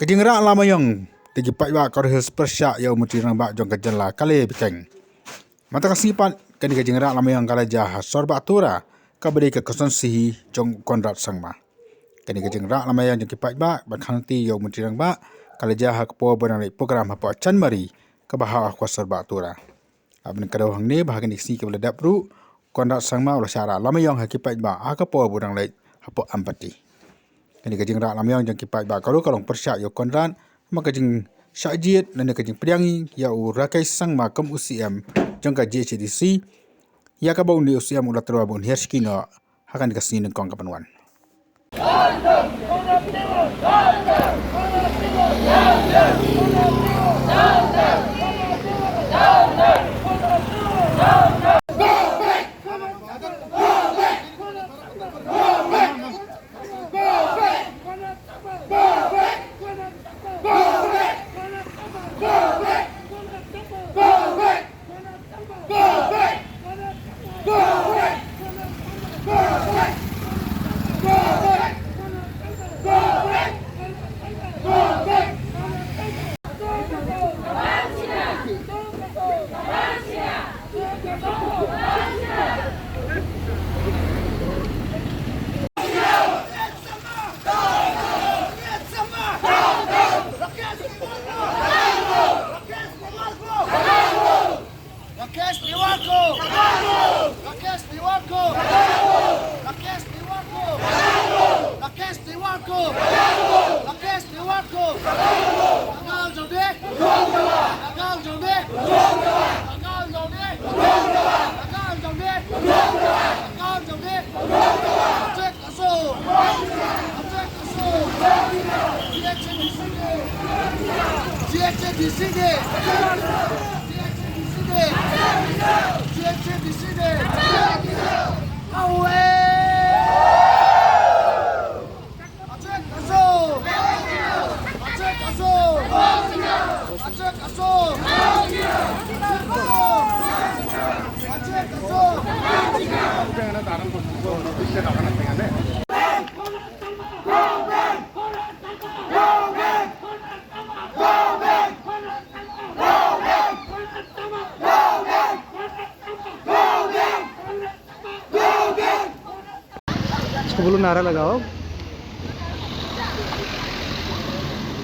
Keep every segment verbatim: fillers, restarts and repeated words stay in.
Ka jingrah lama ïong da ki paidbah Garo Hills pyrshah ïa u Myntri Rangbah jong ka jylla ka la ïai bteng. Mynta ka sngi pat kane ka jingrah lama ïong ka la jia ha Sorbah Tura, kaba dei ka constituency jong u Conrad Sangma. Kane ka jingrah lama ïong jong ki paidbah ban khang lynti ïa u Myntri Rangbah ka la jia ha ka por ba dang leit program hapoh Chanmari kaba hap ha Sorbah Tura. Haba kdew hangne ba ha kane ka sngi kaba la dep ruh u Conrad Sangma u la shah rah lama ïong ha ki paidbah ha ka por ba u dang leit hapoh Ampati. Kane ka jingrah lama ïong jong ki paidbah Garo ka long pyrshah ïa u Conrad, namar ka jingshah jied lane ka jingpdiang ïa u Rakesh Sangma kum u C M jong ka G H A D C, ïa kaba une u C M u la tyrwa ba un hiar shuki noh ha kane ka sngi nyngkong kaban wan. Rakesh Tiwari ko! Rakesh Tiwari ko! Rakesh Tiwari ko! Rakesh Tiwari ko! Rakesh Tiwari ko! Kangaul jong me! Kangaul jong me! Kangaul jong me! Kangaul jong me! Kangaul jong me! Attack Aso! Attack Aso! G H A D C ne! G H A D C ne! G H A D C ne! G H A D C ne! Away! Attack Aso! Attack Aso! Attack Aso! Attack Aso! इसको बोलो नारा लगाओ।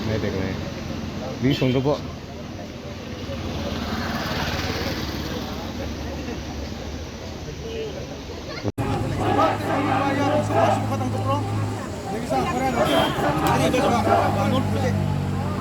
नहीं देख रहे हैं। बीस होंगे वो।